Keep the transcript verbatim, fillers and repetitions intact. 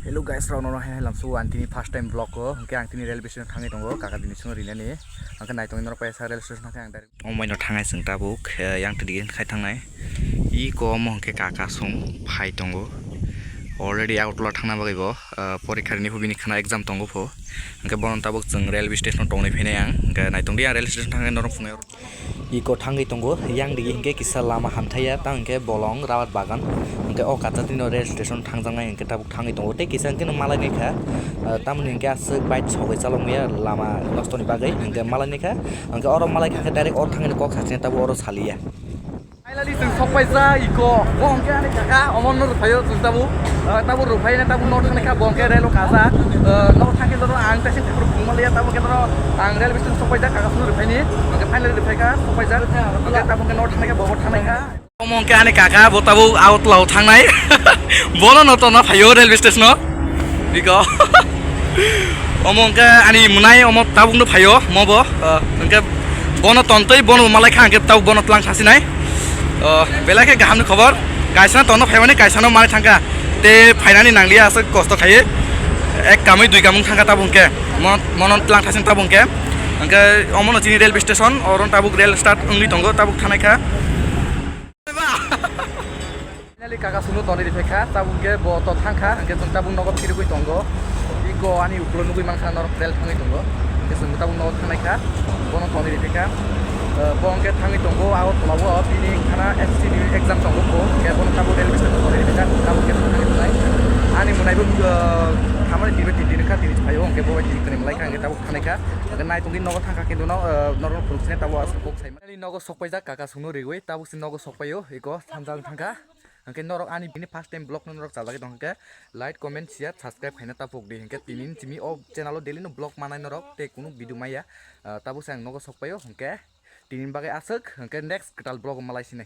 Hello guys, rok norok hai lamsu ang tini first time vlog o, hwnkhe ang tini railway station thangwi tongo, kaka bini songwi rinani, hwnkhe naitongwi norok paisa railway station thangkhe ang direct. Omoino thangnai chwng tabuk, eh, yang twi khai thangnai. Iko omo hwnkhe kaka song phai tongo. Already Agartala thangna bagwi bo, eh, porikha rini pho bini khana exam tongo pho. Hwnkhe bono tabuk chwng railway station o tongnai phainai ang. Hwnkhe naitongdi ang railway station thangwi norok phunuknai. Iko thangwi tongo, yang digi hwnkhe kisa lama hamthaiya, tang hwnkhe bolong rabat bagan. Hwnkhe o kacha tino rail station thangjaknai hwnkhe tabuk thangwi tongo. Tei kisa hwnkhe no malai nai kha, ah, tamoni hwnkhe aswk bike sogwi chalokmaya lama nostoni bagwi hwnkhe malai nai kha. Hwnkhe oro malai kha khe direct oro thangwi kok sachina tabuk oro saliya. Finally chwng sokpaijak iko. Bo hwnkhe ani kaka, omo no rwphaio chwng tabuk. Ah, tabuk rwphaina tabuk no thangni kha, bo hwnkhe rail o kajak. Ah, no thangkhe doro ang taising thaiphuru phungma liya, tabuk hwnkhe doro ang railway station sokpaijak, kaka phuru rwphaini. Hwnkhe finally rwphaikha, sokpaijak. Hwnkhe tabuk hwnkhe no thangni kha, bo bo thangnaikha. Omo hwnkhe ani kaka, bo tabuk Agartala o thangnai. Bono no tonna phaio railway station o. Biko. Omo hwnkhe ani mwnai, omo tabuk no phaio, mo bo. Ah, hwnkhe bono tontwi, bono malai kha, hwnkhe tabuk bono tlang thasinai. Ah, belai khe kaham ni khobor. Kaisa no tonno phaimani, kaisa no manwi thangkha. Tei phainani nangliya, aswk kosto khaiwi. Ek kamwi dui kamung thangkha tabuk hwnkhe. Mo-, mono tlang thasin tabuk hwnkhe. Hwnkhe omo no chini railway station, oro tabuk rail start wngwi tongo, tabuk thanai kha. Finally kaka sunu toni riphaikha, tabuk hwnkhe bo to thangkha, hwnkhe chwng tabuk nogo phirigwi tongo. Iko ani ukulo nugwi mankha norok rail thangwi tongo. Hwnkhe chwng tabuk nogo thangnaikha, bono toni riphaikha. Eh, bo hwnkhe thangwi tongo Agartala o, bini khana S S C ni exam tongo bo, hwnkhe bono tabuk railway station toni riphaikha, tabuk hwnkhe thangwi tongnai. Ani mwnaibo, eh, thamani tini bai tin din wngkha, tini phaio, hwnkhe bo bai tini kwnwi malaikha, hwnkhe tabuk thangnaikha. Hwnkhe naitongdi nogo thangkha, kintu no, eh, norok phunuksinai tabuk aswk kok saimani. Nogo sokpaijak kaka sunu rigwi, tabuk se nogo sokpaio, iko thamjak thangkha. Hwnkhe norok ani bini first time vlog no norok chajagwi tong hwnkhe like, comment, share, subscribe khaina tapuk di. Hwnkhe tini simi o channel o daily no vlog manai norok tei kunu video maya. Ah, tabuk se ang nogo sokpaio hwnkhe tini bagwi aswk, hwnkhe next kwtal vlog o malai sinai.